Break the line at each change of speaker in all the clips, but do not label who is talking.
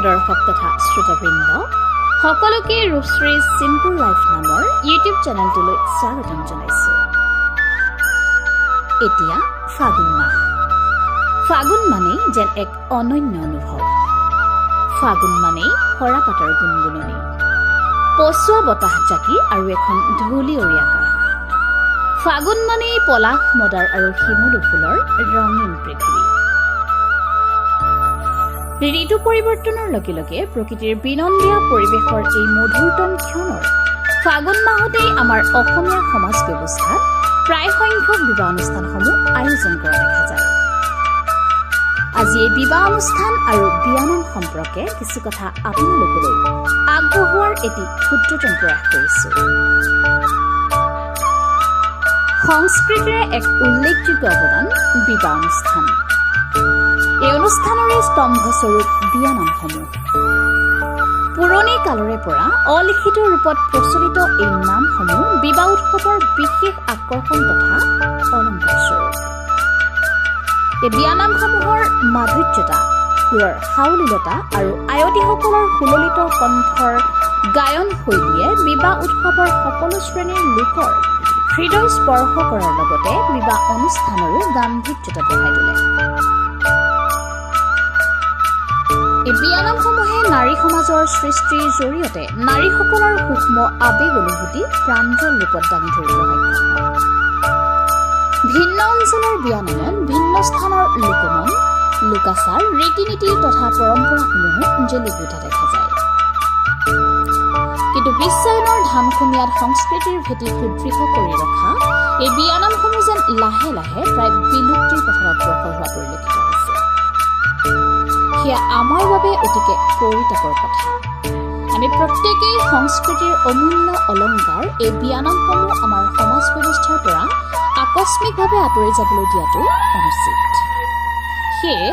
দৰ্শক তথা শ্ৰোতাবৃন্দ সকলোকে ৰূপশ্ৰী চিম্পল লাইফ নামৰ ইউটিউব চেনেলটোলৈ স্বাগতম জনাইছো। এতিয়া ফাগুন মাহ। ফাগুন মানেই যেন এক অনন্য অনুভৱ। ফাগুন মানেই সৰাপাতৰ গুণগুণনি, পচোৱা বতাহ জাকি আৰু এখন ধূলিয়ৰি আকাশ। ফাগুন মানেই পলাশ, মদাৰ আৰু শিমলু ফুলৰ ৰঙীন পৃথিৱী। ঋতু পৰিৱৰ্তনৰ লগে লগে প্ৰকৃতিৰ বিনন্দীয়া পৰিৱেশৰ এই মধুৰতম ক্ষণৰ ফাগুন মাহতেই আমাৰ অসমীয়া সমাজ ব্যৱস্থাত প্ৰায় সংখ্যক বিবাহ অনুষ্ঠানসমূহ আয়োজন কৰা দেখা যায়। আজি এই বিবাহ অনুষ্ঠান আৰু বিয়ানাম সম্পৰ্কে কিছু কথা আপোনালোকলৈ আগবঢ়োৱাৰ এটি ক্ষুদ্ৰতম প্ৰয়াস কৰিছো। সংস্কৃতিৰে এক উল্লেখযোগ্য অৱদান বিবাহ অনুষ্ঠান। এই অনুষ্ঠানৰে স্তম্ভস্বৰূপ বিয়ানামসমূহ। পুৰণি কালৰে পৰা অলিখিত ৰূপত প্ৰচলিত এই নামসমূহ বিবাহ উৎসৱৰ বিশেষ আকৰ্ষণ তথা অলংকাৰস্বৰূপ। এই বিয়ানামসমূহৰ মাধুৰ্যতা, সুৰৰ সাৱলীলতা আৰু আয়তীসকলৰ সুললিত কণ্ঠৰ গায়ন শৈলীয়ে বিবাহ উৎসৱৰ সকলো শ্ৰেণীৰ লোকৰ হৃদয় স্পৰ্শ কৰাৰ লগতে বিবাহ অনুষ্ঠানৰো গাম্ভীৰ্যতা বঢ়াই তোলে। এই বিয়ানামসমূহে নাৰী সমাজৰ সৃষ্টিৰ জৰিয়তে নাৰীসকলৰ সূক্ষ্ম আৱেগ অনুভূতি প্ৰাঞ্জল ৰূপত দাঙি ধৰিবলৈ সক্ষম হয়। ভিন্ন অঞ্চলৰ বিয়ানামত ভিন্ন স্থানৰ লোকমন, লোকাচাৰ, ৰীতি নীতি তথা পৰম্পৰাসমূহো জিলিকি উঠা দেখা যায়। কিন্তু বিশ্বায়নৰ ধামখুমীয়াত সংস্কৃতিৰ ভেটি সুদৃঢ় কৰি ৰখা এই বিয়ানামসমূহ যেন লাহে লাহে প্ৰায় বিলুপ্তিৰ পথত অগ্ৰসৰ হোৱা পৰিলক্ষিত হৈছে। সেয়া আমাৰ বাবে অতিকে পৰিতাপৰ কথা। আমি প্ৰত্যেকেই সংস্কৃতিৰ অমূল্য অলংকাৰ এই বিয়ানামসমূহ আমাৰ সমাজ ব্যৱস্থাৰ পৰা আকস্মিকভাৱে আঁতৰি যাবলৈ দিয়াটো অনুচিত। সেয়ে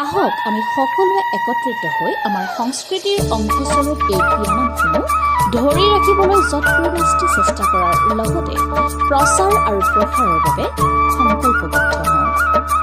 আহক, আমি সকলোৱে একত্ৰিত হৈ আমাৰ সংস্কৃতিৰ অংশস্বৰূপ এই বিয়ানামসমূহ ধৰি ৰাখিবলৈ যৎপৰোনাস্তি চেষ্টা কৰাৰ লগতে প্ৰচাৰ আৰু প্ৰসাৰৰ বাবে সংকল্পবদ্ধ হওঁ।